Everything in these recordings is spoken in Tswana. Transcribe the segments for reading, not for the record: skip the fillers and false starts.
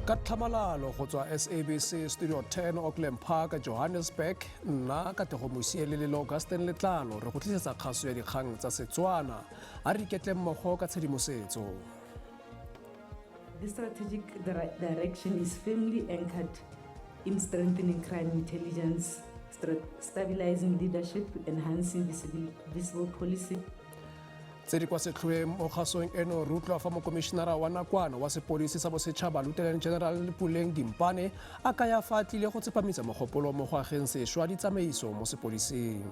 Ka tlhamalalo go tswa SABC Studio 10 Auckland Park, Johannesburg, nna Katlego Mosiele le Augustin Letlalo re go tlisetsa kgaso ya dikgang tsa Setswana. A re iketle mmogo ka tshedimosetso. The strategic direction is firmly anchored in strengthening crime intelligence, stabilizing leadership, enhancing visible policing. Tse di kwa setlhoeng mo kgasong eno re utlwa fa mokomišenara wa nakwana wa sepodisi sa bosetšhaba Lieutenant General Puleng Dimpane a kaya fa a tlile go tsepamisa mogopolo mo go ageng sešwa ditsamaiso mo sepodising.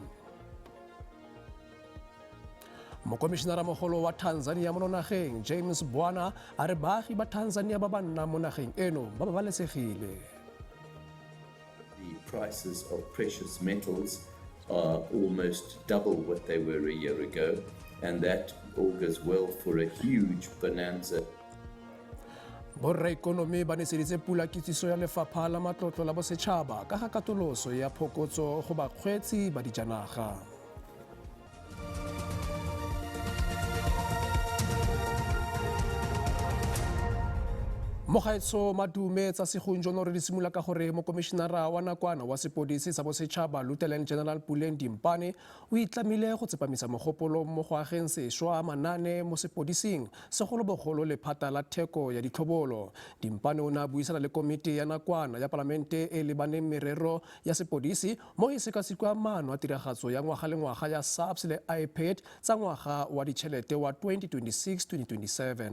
Mokomišenara mogolo wa Tanzania mo nageng James Bwana a re baagi ba Tanzania ba ba nnang mo nageng eno ba babalesegile. The prices of precious metals are almost double what they were a year ago, and that augurs well for a huge bonanza. Borra ikonomi ba neseditse pula kitsiso ya lefapha la matlotlo la bosetšhaba ka ga katoloso ya phokotso go bakgweetsi ba dijanaga. Mogaetsho madume tsa segunjono re di simolola ka gore mokomišenara wa nakwana wa sepodisi sa bosetšhaba Lieutenant General Puleng Dimpane o itlamile go tsepamisa mogopolo mo go ageng sešwa manane mo sepodising, segolobogolo lephata la theko ya ditlhobolo. Dimpane o ne a buisana le komiti ya nakwana ya palamente e lebaneng merero ya sepodisi mo e sekasekwa maano a tiragatso ya ngwaga le ngwaga ya SAPS le IPID tsa ngwaga wa ditšhelete wa 2026-2027.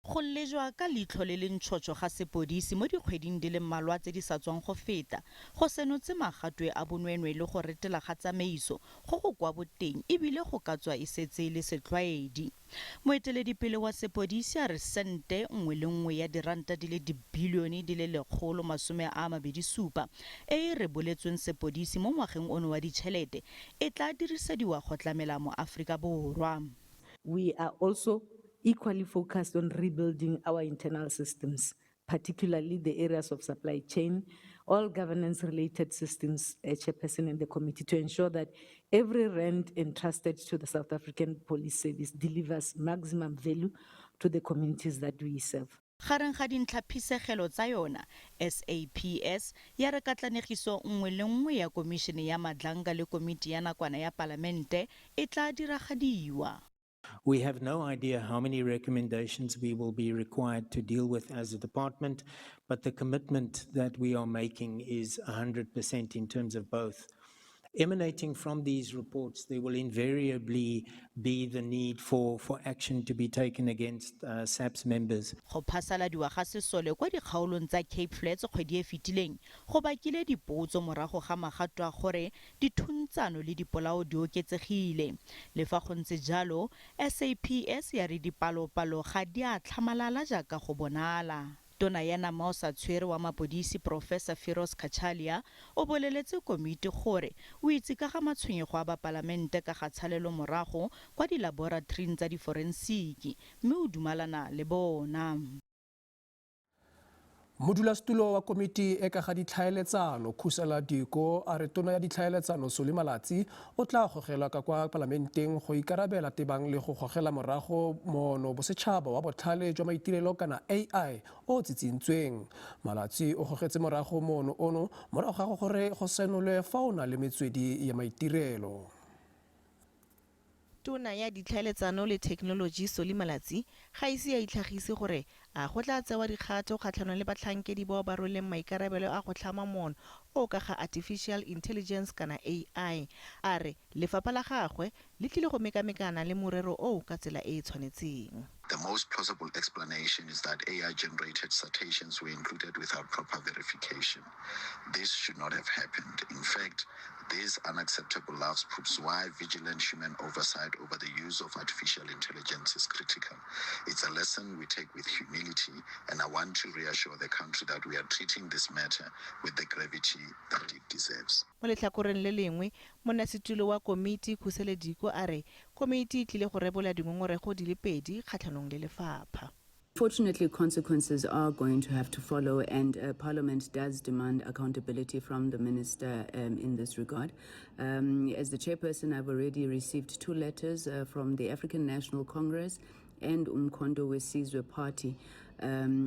Go lejwa ka leitlho le le ntšhotšho ga sepodisi mo dikgweding di le mmalwa tse di sa tswang go feta go senotse magatwe a bonweenwee le go retela ga tsamaiso go go kwa boteng ebile go ka tswa e setse e le setlwaedi. Moeteledipele wa sepodisi a re sente nngwe le nngwe ya diranta di le dibilione di le 127 e e reboletsweng sepodisi mo ngwageng ono wa ditšhelete e tla dirisediwa go tlamela moAforika Borwa. We are also equally focused on rebuilding our internal systems, particularly the areas of supply chain, all governance-related systems, Chairperson and the committee, to ensure that every rand entrusted to the South African Police Service delivers maximum value to the communities that we serve. Gareng ga dintlhaphisegelo tsa yona, SAPS ya re katlanegiso nngwe le nngwe ya Komišene ya Madlanga le Komiti ya Nakwana ya Palamente e tla diragadiwa. We have no idea how many recommendations we will be required to deal with as a department, but the commitment that we are making is 100% in terms of both. Emanating from these reports, there will invariably be the need for action to be taken against SAPS members. Go phasaladiwa ga sesole kwa dikgaolong tsa Cape Flats kgwedi e fetileng go bakile dipotso morago ga magato a gore dithuntsano le dipolao di oketsegile. Le fa go ntse jalo, SAPS ya re dipalopalo ga di a tlhamalala jaaka go bonala. Tona ya nama o sa tshwere wa mapodisi Professor Firoz Cachalia o boleletse komiti gore o itse ka ga matshwenyego a bapalamente ka ga tshalelo morago kwa dilaboratoring tsa diforensiki mme o dumalana le bona. Modulasetulo wa komiti e ka ga ditlhaeletsano Khusela Diko a re tona ya ditlhaeletsano Solly Malatsi o tla gogelwa ka kwa palamenteng go ikarabela tebang le go gogela morago moono bosetšhaba wa botlhale jwa maitirelo kana AI o tsitsintsweng. Malatsi o gogetse morago moono ono morago ga gore go senolwe fa o na le metswedi ya maitirelo. Tona ya ditlhaeletsano le thekenoloji Solly Malatsi ga ise a itlhagise gore a go tla tsewa dikgato kgatlhanong le batlhankedi bao ba rweleng maikarabelo a go tlhama moono o ka ga artificial intelligence kana AI. A re lefapha la gagwe le tlile go mekamekana le morero oo ka tsela e e tshwanetseng. The most plausible explanation is that AI-generated citations were included without proper verification. This should not have happened. In fact, this unacceptable lapse proves why vigilant human oversight over the use of artificial intelligence is critical. It's a lesson we take with humility, and I want to reassure the country that we are treating this matter with the gravity that it deserves. Mo letlhakoreng le lengwe, monnasetulo wa komiti Khusela Diko a re komiti e tlile go rebola dingongorego di le pedi kgatlhanong le lefapha. Fortunately, consequences are going to have to follow, and Parliament does demand accountability from the minister in this regard. As the chairperson, I've already received 2 letters from the African National Congress and Umkhonto weSizwe Party.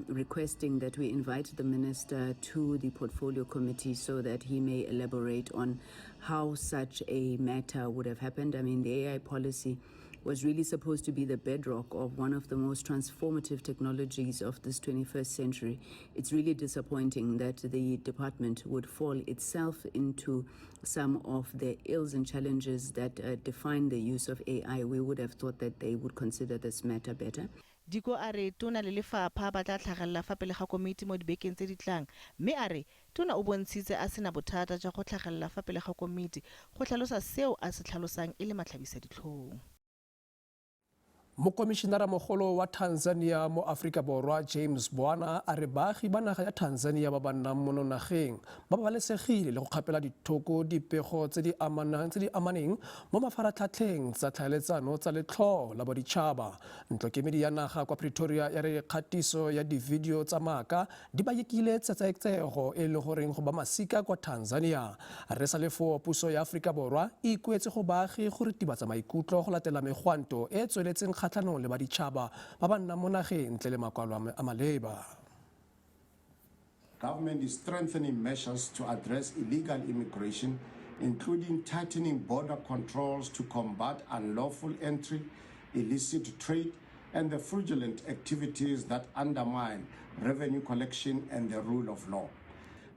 requesting that we invite the minister to the portfolio committee so that he may elaborate on how such a matter would have happened. I mean, the AI policy was really supposed to be the bedrock of one of the most transformative technologies of this 21st century. It's really disappointing that the department would fall itself into some of the ills and challenges that define the use of AI. We would have thought that they would consider this matter better. Diko a re tona le lefapha ba tla tlhagelela fa pele ga komiti mo dibekeng tse di tlang mme a re tona o bontshitse a sena bothata jwa go tlhagelela fa pele ga komiti go tlhalosa seo a se tlhalosang e le matlhabisa ditlhong. Mokomišenaramogolo wa Tanzania mo Aforika Borwa James Bwana a re baagi ba naga ya Tanzania ba ba nnang mono nageng ba babalesegile le go kgapela dithoko dipego tse di amanang tse di amaneng mo mafaratlhatlheng tsa tlhaeletsano tsa letlhoo la boditšhaba. Ntlokemedi ya naga kwa Pretoria ya re kgatiso ya dividio tsa maaka di bakile tsetsaetsego e le goreng go ba masika kwa Tanzania. Re sa le foo puso ya Aforika Borwa e ikuetse go baagi go ritibatsa maikutlo go latela megwanto e e tsweletseng kgatlhanong le baditšhaba ba ba nnang mo nageng ntle le makwalo a maleba. Government is strengthening measures to address illegal immigration, including tightening border controls to combat unlawful entry, illicit trade, and the fraudulent activities that undermine revenue collection and the rule of law.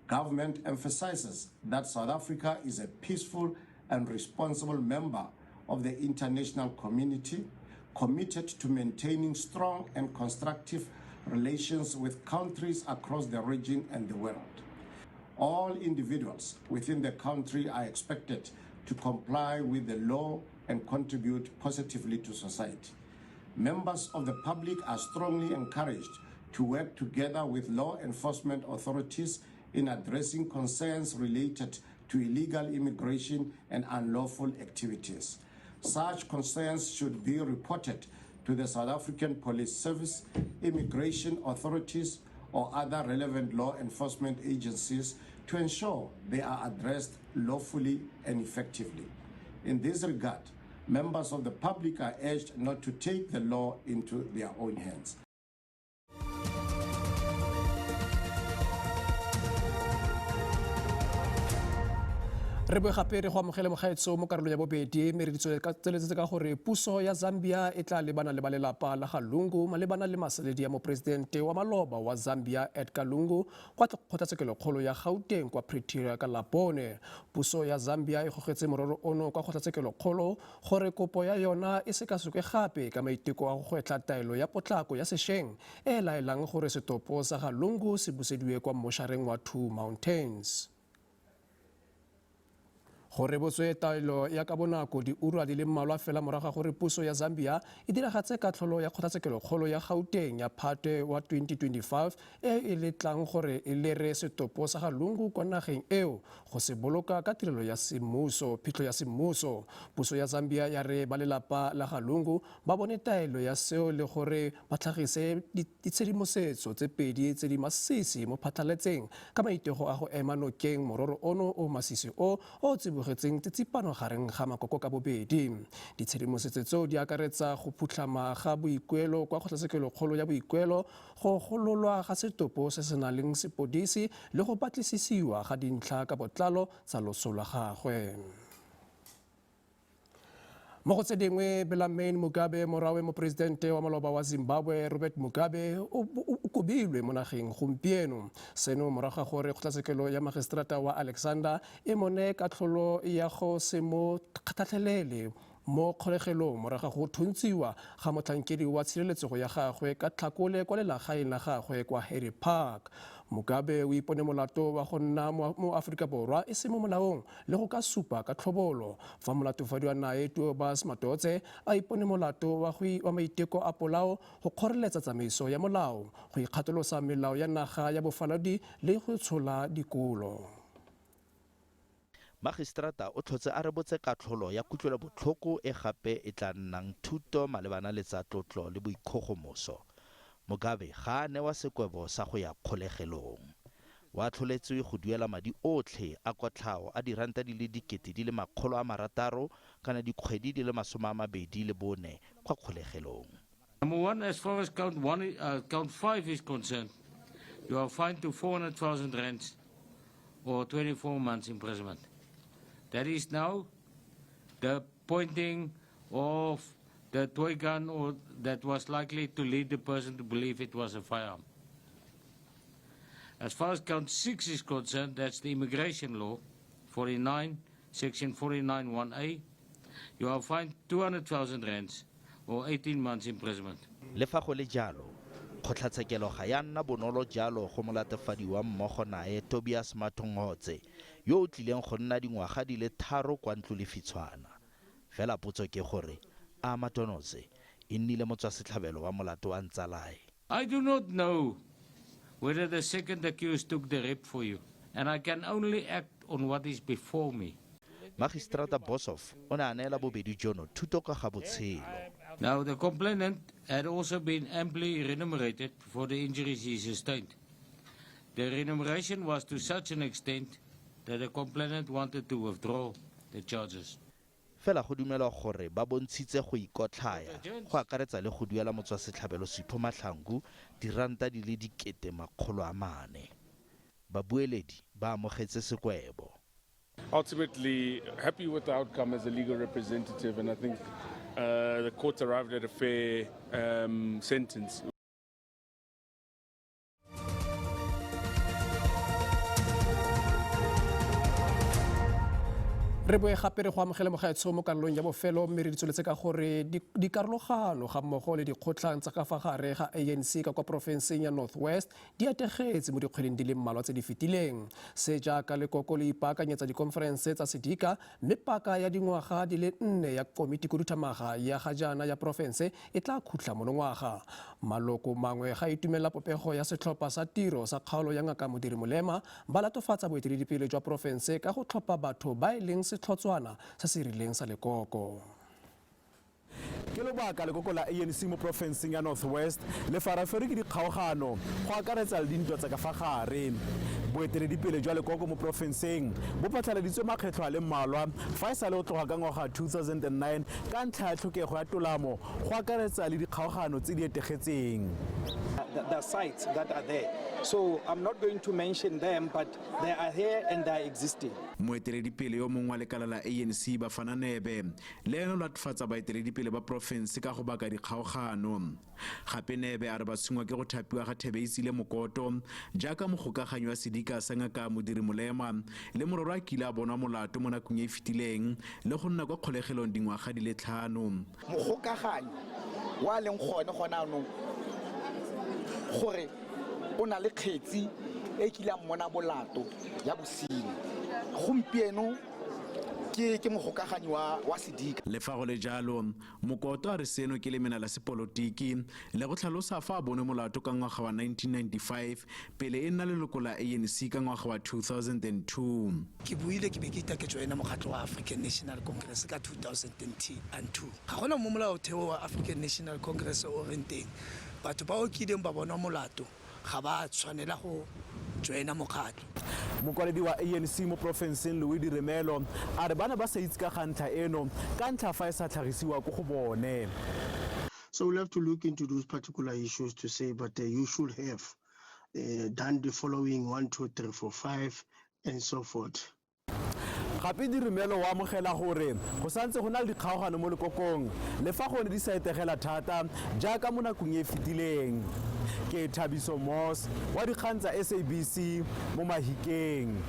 Government emphasizes that South Africa is a peaceful and responsible member of the international community, committed to maintaining strong and constructive relations with countries across the region and the world. All individuals within the country are expected to comply with the law and contribute positively to society. Members of the public are strongly encouraged to work together with law enforcement authorities in addressing concerns related to illegal immigration and unlawful activities. Such concerns should be reported to the South African Police Service, immigration authorities, or other relevant law enforcement agencies to ensure they are addressed lawfully and effectively. In this regard, members of the public are urged not to take the law into their own hands. Re boe gape re go amogele mogaetso mo karolong ya bobedi mme re tsweletsetse ka gore puso ya Zambia e tla lebana le ba lelapa la ga Lungu malebana le masaledi ya moporesidente wa maloba wa Zambia Edgar Lungu kwa kgotlatshekelokgolo ya Gauteng kwa Pretoria ka Labone. Puso ya Zambia e gogetse morero ono kwa kgotlatshekelokgolo gore kopo ya yona e sekasekwe gape ka maiteko a go gwetlha taelo ya potlako ya sešweng e e laelang gore setopo sa ga Lungu se busediwe kwa mmošareng wa Two Mountains. Go rebotswe taelo ya ka bonako diura di le mmalwa fela morago ga gore puso ya Zambia e diragatse katlholo ya kgotlatshekelokgolo ya Gauteng ya Phatwe wa 2025 e e letlang gore e lere setopo sa ga Lungu kwa nageng eo go se boloka ka tirelo ya semmuso phitlho ya semmuso. Puso ya Zambia ya re ba lelapa la ga Lungu ba bone taelo ya seo le gore ba tlhagise ditshedimosetso tse pedi tse di masisi mo phatlhaletseng ka maitego a go ema nokeng mororo ono o masisi o o tsibogetseng tsitsipano gareng ga makoko ka bobedi. Ditshedimosetso tseo di akaretsa go phutlhama ga boikuelo kwa kgotlatshekelokgolo ya boikuelo, go gololwa ga setopo se se nang le sepodisi le go batlisisiwa ga dintlha ka botlalo tsa loso lwa gagwe. Mo go tse dingwe, Bellarmine Mugabe, morwawe moporesidente wa maloba wa Zimbabwe Robert Mugabe, o kobilwe mo nageng gompieno. Seno morago ga gore kgotlatshekelo ya magistrata wa Alexander e mo neye katlholo ya go se mo kgatlhelele mo kgolegelong morago ga go thuntsiwa ga motlhankedi wa tshireletsego ya gagwe ka tlhakole kwa lelagaeng la gagwe kwa Harry Park. Mugabe o ipone molato wa go nna mo Aforika Borwa e se mo molaong le go ka supa ka tlhobolo fa molatofadiwa nae Tuobas Matotse a ipone molato wa go wa maiteko a polao, go kgoreletsa tsamaiso ya molao, go ikgatolosa melao ya naga ya bofaladi le go tshola dikolo. Magistrata o tlhotse a rebotse katlholo ya kutlwelobotlhoko e gape e tla nnang thuto malebana le tsa tlotlo le boikgogomoso. Mugabe ga a newa sekwebo sa go ya kgolegelong. O atlholetswe go duela madi otlhe a kotlhao a diranta di le 600,000 kana dikgwedi di le 24 kwa kgolegelong. Number one, as far as count one, count five is concerned, you are fined to 400,000 rands or 24 months imprisonment. That is now the pointing of the toy gun or that was likely to lead the person to believe it was a firearm. As far as count six is concerned, that's the immigration law, 49, section 49 1A. You are fined 200,000 rands or 18 months imprisonment. Le fa go le jalo, kgotlatshekelo ga ya nna bonolo jalo go molatofadiwa mmogo nae Tobias Matonhotse yo o tlileng go nna dingwaga di le tharo kwa ntlolefitshwana. Fela potso ke gore a Matonhotse e nnile motswasetlhabelo wa molato wa ntsalae. I do not know whether the second accused took the rap for you, and I can only act on what is before me. Magistrata Boshoff o ne a neela bobedi jono thuto ka ga botshelo. Now, the complainant had also been amply remunerated for the injuries he sustained. The remuneration was to such an extent that the complainant wanted to withdraw the charges. Fela go dumelwa gore ba bontshitse go ikotlhaya go akaretsa le go duela motswasetlhabelo Sipho Mahlangu diranta di le 400,000. Babueledi ba amogetse sekwebo. Ultimately happy with the outcome as a legal representative, and I think the court arrived at a fair sentence. Re boe gape re go amogele mogaetsho mo karolong ya bofelo, mme re di tsweletse ka gore dikarologano ga mmogo le dikgotlhang tsa ka fa gare ga ANC ka kwa porofenseng ya North West di ategetse mo dikgweding di le mmalwa tse di fetileng. Se jaaka lekoko le ipaakanyetsa dikonferense tsa sedika, mme paka ya dingwaga di le 4 ya komiti khuduthamaga ya ga jaana ya porofense e tla khutla monongwaga. Maloko mangwe ga itumela popego ya setlhopha sa tiro sa kgaolo ya Ngaka Modiri Molema, ba latofatsa boeteledipele jwa porofense ka go tlhopha batho ba e leng setlhotswana se se rileng sa lekoko. Ke lobaka lekoko la ANC mo porofenseng ya North West le farafere ke dikgaogano go akaretsa le dintwa tsa ka fa gare. Boeteledipele jwa lekoko mo porofenseng bo phatlhaladitswe makgetlho a le mmalwa fa e sa le o tloga ka ngwaga 2009 ka ntlha ya tlhokego ya tolamo go akaretsa le dikgaogano tse di etegetseng. The sites that are there. So I'm not going to mention them, but they are here and they are existing. Moeteledipele yo mongwe wa lekala la ANC Bafana Nebe le ene o latofatsa baeteledipele ba porofense ka go baka dikgaogano. Gape Nebe a re ba tshwenngwa ke go thapiwa ga Thebeisile Mokoto jaaka mogokaganyi wa sedika sa Ngaka Modiri Molema le mororo a kile a bonwa molato mo nakong e e fetileng le go nna kwa kgolegelong dingwaga di le 5. Mogokaganyi wa leng gone gone anong gore o na le kgetsi e kile a mmona molato ya bosenyi gompieno ke mogokaganyi wa sedika. Le fa go le jalo, Mokoto a re seno ke lemena la sepolotiki le go tlhalosa fa a bone molato ka ngwaga wa 1995 pele e nna leloko la ANC ka ngwaga wa 2002. Ke buile ke be ke ita ke joina mokgatlho wa African National Congress ka 2002. Ga gona mo molaotheo wa African National Congress o reng teng batho ba o kileng ba bonwa molato ga ba tshwanela go joina mokgatlho. Mokwaledi wa ANC mo porofenseng Louis Diremelo a re ba ne ba sa itse ka ga ntlha eno ka ntlha fa e sa tlhagisiwa ko go bone. So we'll have to look into those particular issues to say, but you should have done the following 1, 2, 3, 4, 5, and so forth. Gape Diremelo o amogela gore go santse go na le dikgaogano mo lekokong le fa gone di sa etegela thata jaaka mo nakong e fetileng. Ke Thabiso Moss wa dikgang tsa SABC mo Mahikeng.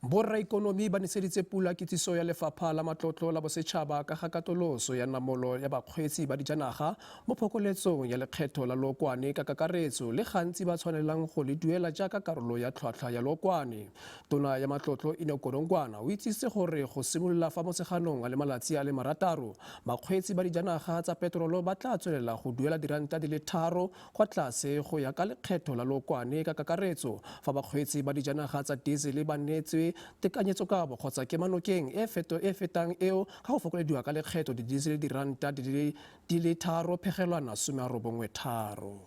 Borra ikonomi ba neseditse pula kitsiso ya lefapha la matlotlo la bosetšhaba ka ga katoloso ya namolo ya bakgweetsi ba dijanaga mo phokoletsong ya lekgetho la lookwane ka kakaretso le gantsi ba tshwanelang go le duela jaaka karolo ya tlhwatlhwa ya lookwane. Tona ya matlotlo Enoch Godongwana o itsise gore go simolola fa Motsheganong a le malatsi a le 6, bakgweetsi ba dijanaga tsa petrolo ba tla tswelela go duela diranta di le 3 kwa tlase go ya ka lekgetho la lookwane ka kakaretso, fa bakgweetsi ba dijanaga tsa diesel ba neetswe tekanyetsokabo kgotsa kemanokeng e fetang eo ka go fokolediwa ka lekgetho di-diesel diranta di le 3.93.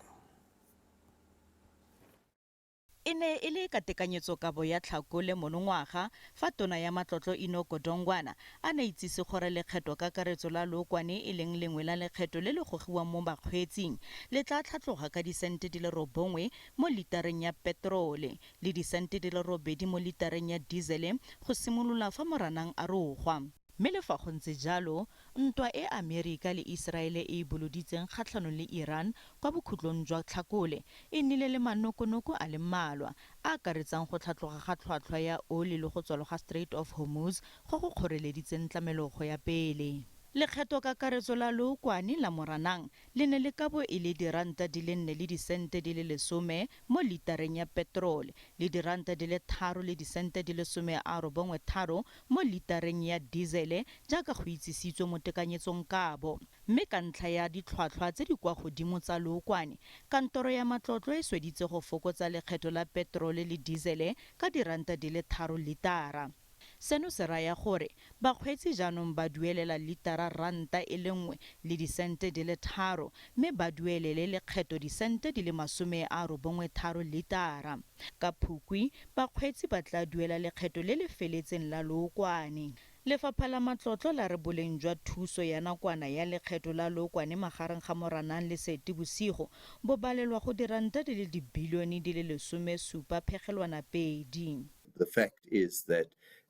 E ne e le ka tekanyetsokabo ya Tlhakole monongwaga fa Tona ya Matlotlo Enoch Godongwana a ne a itsise gore lekgetho-kakaretso la lookwane e leng lengwe la lekgetho le le gogiwang mo bakgweetsing le tla tlhatloga ka disente di le robongwe mo litareng ya peterole le disente di le robedi mo litareng ya dizele go simolola fa Moranang a rogwa. Mme le fa go ntse jalo, ntwa e Amerika le Iseraele e e boloditseng kgatlhanong le Iran kwa bokhutlong jwa Tlhakole e nnile le manokonoko a le mmalwa, a a akaretsang go tlhatloga ga tlhwatlhwa ya oli le go tswalwa ga Strait of Hormuz go go kgoreleditseng tlamelo go ya pele. Lekgetho-kakaretso la lookwane la Moranang le ne le ka bo e le diranta di le nne le disente di le lesome mo litareng ya peterole le diranta di le tharo le disente di le 93 mo litareng ya dizele jaaka go itsisitswe mo tekanyetsongkabo. Mme ka ntlha ya ditlhwatlhwa tse di kwa godimo tsa lookwane, kantoro ya matlotlo e sweditse go fokotsa lekgetho la peterole le dizele ka diranta di le tharo litara. Seno se raya gore bakgweetsi jaanong ba duelela litara ranta e le nngwe le disente di le tharo mme ba duelele lekgetho disente di le 93 litara. Ka Phukwi, bakgweetsi ba tla duela lekgetho le le feletseng la lookwane. Lefapha la Matlotlo la re boleng jwa thuso ya nakwana ya lekgetho la lookwane magareng ga Moranang le Seetebosigo bo balelwa go diranta di le dibilione di le 17.2. The fact is that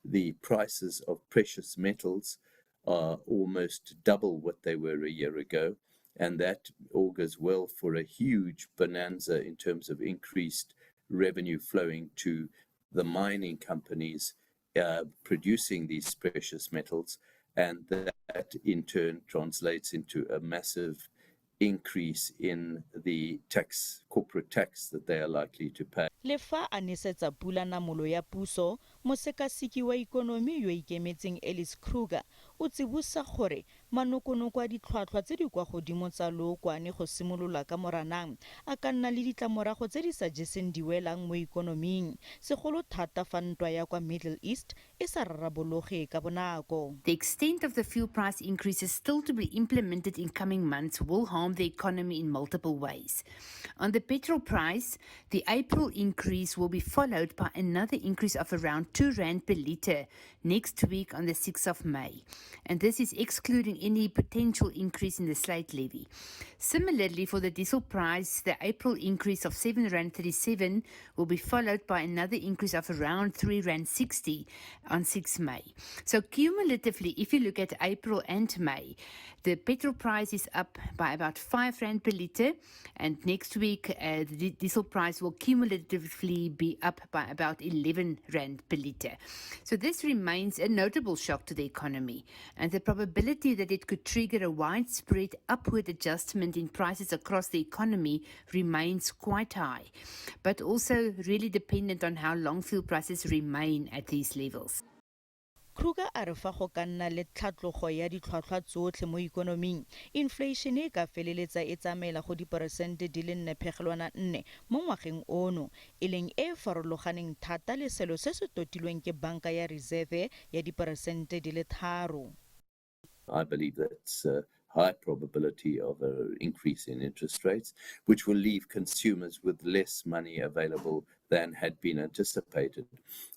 the prices of precious metals are almost double what they were a year ago, and that augurs well for a huge bonanza in terms of increased revenue flowing to the mining companies producing these precious metals, and that in turn translates into a massive increase in the tax, corporate tax that they are likely to pay. Le fa a nesetsa pula namolo ya puso, mosekaseki wa ikonomi yo ikemetseng Ellis Kruger o tsibosa gore manokonoko a ditlhwatlhwa tse di kwa godimo tsa lookwane go simolola ka Moranang a ka nna le ditlamorago tse di sa jeseng diwelang mo ikonoming, segolo thata fa ntwa ya kwa Middle East e sa rarabologe ka bonako. The extent of the fuel price increases still to be implemented in coming months will harm the economy in multiple ways. On the petrol price, the April increase will be followed by another increase of around 2 rand per litre next week on the 6th of May. And this is excluding any potential increase in the slate levy. Similarly, for the diesel price, the April increase of 7 rand 37 will be followed by another increase of around 3 rand 60 on 6 May. So cumulatively, if you look at April and May, the petrol price is up by about 5 rand per litre, and next week the diesel price will cumulatively be up by about 11 rand per litre. So this remains a notable shock to the economy, and the probability that it could trigger a widespread upward adjustment in prices across the economy remains quite high, but also really dependent on how long fuel prices remain at these levels. Kruger a re fa go ka nna le tlhatlogo ya ditlhwatlhwa tsotlhe mo ikonoming, infleišene e ka feleletsa e tsamaela go diperesente di le 4.4 mo ngwageng ono, e leng e e farologaneng thata le selo se se totilweng ke Banka ya Risefe ya diperesente di le tharo. I believe that's a high probability of an increase in interest rates, which will leave consumers with less money available than had been anticipated.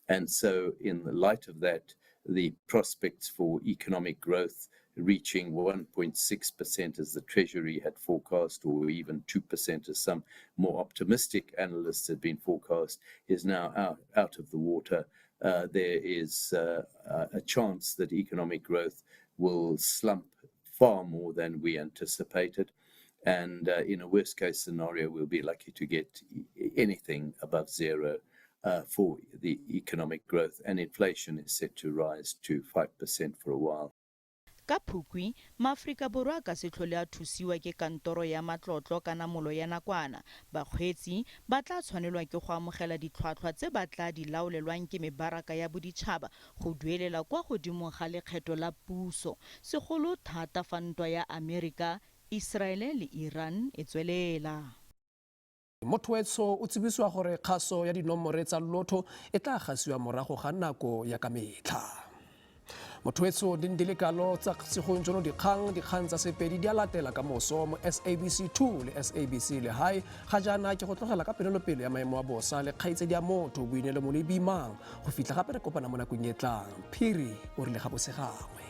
And so in the light of that, the prospects for economic growth reaching 1.6% as the Treasury had forecast, or even 2% as some more optimistic analysts had been forecast, is now out of the water. There is a chance that economic growth will slump far more than we anticipated. And in a worst case scenario, we'll be lucky to get anything above zero for the economic growth, and inflation is set to rise to 5% for a while. Ka Phukwi, maAforika Borwa a ka se tlhole a thusiwa ke kantoro ya matlotlo ka namolo ya nakwana. Bakgweetsi ba tla tshwanelwa ke go amogela ditlhwatlhwa tse ba tla di laolelwang ke mebaraka ya boditšhaba go duelela kwa godimo ga lekgetho la puso, segolo thata fa ntwa ya Amerika, Iseraele le Iran e tswelela. Motho wetsho o tsebisiwa gore kgaso ya dinomore tsa lotto e tla gasiwa morago ga nako ya ka metlha. Motho wetsho di di le kalo tsa segong jono dikgang dikgang tsa Sepedi di a latela ka moso mo SABC 2 le SABC Lehae. Ga jaana ke go tlogela ka pelelopele ya maemo a bosa le kgaitsedi ya motho Boinelo Molebimang go fitlha gape re kopana mo nakong e tlang. Phiri o rile ga bosegangwe.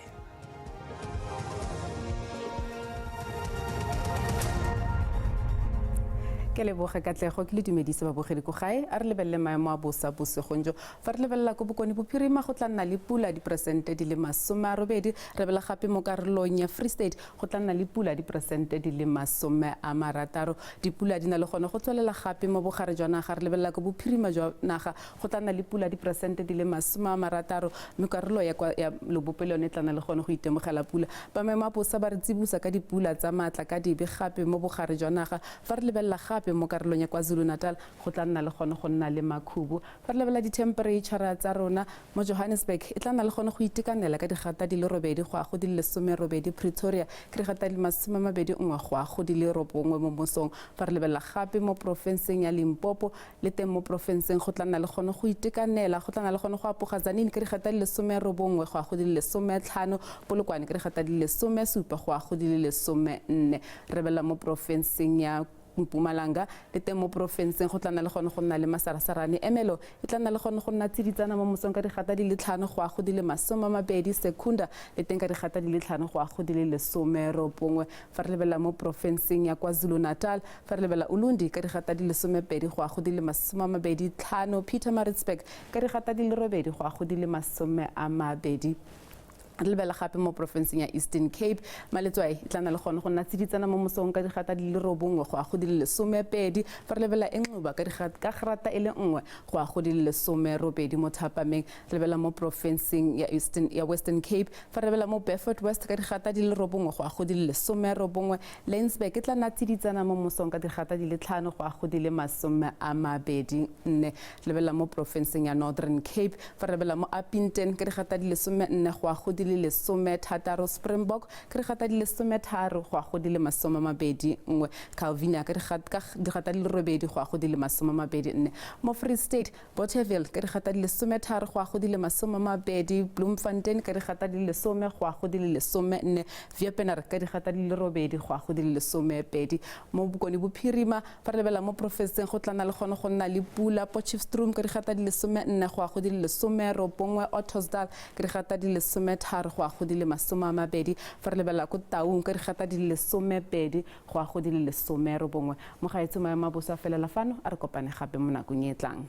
Ke leboge Katlego, ke le dumedise babogedi ko gae. A re lebelele maemo a bosa bosegong jo. Fa re lebelela ko Bokone Bophirima, go tla nna le pula diperesente di le 80. Re bela gape mo karolong ya Free State, go tla nna le pula diperesente di le 60. Dipula di na le gone go tswelela gape mo bogare jwa naga. Re lebelela ko bophirima jwa naga, go tla nna le pula diperesente di le 60, mme karolo ya kwa ya lobopo le yone e tla nna le gone go itemogela pula. Ba maemo a bosa ba re tsibosa ka dipula tsa maatla ka dibe gape mo bogare jwa naga. Fa re lebelela gape mo karolong ya KwaZulu-Natal, go tla nna le gone go nna le makhubu. Fa re lebelela dithempereitšhara tsa rona mo Johannesburg, e tla nna le gone go itekanela ka digata di le 8 go ya go di le 18. Pretoria ke digata di le 21 go ya go di le 9 mo mosong. Fa re lebelela gape mo porofenseng ya Limpopo, le teng mo porofenseng go tla nna le gone go itekanela, go tla nna le gone go apoga Tzaneen ka digata di le 19 go ya go di le 15, Polokwane ka digata di le 17 go ya go di le 14. Re lebelela mo porofenseng ya Mpumalanga, le teng mo porofenseng go tla nna le gone go nna le masarasarane. Emelo e tla nna le gone go nna tsiditsana mo mosong ka digata di le 5 go ya go di le 20, Secunda le teng ka digata di le 5 go ya go di le 19. Fa re lebelela mo porofenseng ya KwaZulu-Natal, fa re lebelela Ulundi ka digata di le 12 go ya go di le 25, Pietermaritzburg ka digata di le 8 go ya go di le 20. Re lebelela gape mo porofenseng ya Eastern Cape, Maletswai e tla nna le gone go nna tsiditsana mo mosong ka digata di le 9 go ya go di le 12. Fa re lebelela Enxuba ka ka grata e le 1 go ya go di le 18 mo thapameng. Re lebelela mo porofenseng ya Eastern ya Western Cape, fa re lebelela mo Beaufort West ka digata di le 9 go ya go di le 19. Laingsburg e tla nna tsiditsana mo mosong ka digata di le 5 go ya go di le 24. Re lebelela mo porofenseng ya Northern Cape, fa re lebelela mo Upington ka digata di le 14 go ya go di le 16, Springbok ka digata di le 13 go ya go di le 21, Calvinia ka digata di le 8 go ya go di le 24. Mo Free State, Bothaville ka digata di le 13 go ya go di le 20, Bloemfontein ka digata di le 10 go ya go di le 14, Wepener ka digata di le 8 go ya go di le 12. Mo Bokone Bophirima, fa re lebelela mo porofenseng, go tla nna le gone go nna le pula. Potchefstroom ka digata di le 14 go ya go di le 19, Ottosdal ka digata di le 13 go ya go di le 20. Fa re lebelela ko Taung ka digata di le 12 go ya go di le 19. Mogaetsho, maemo a bosa a felela fano, a re kopane gape mo nakong e tlang.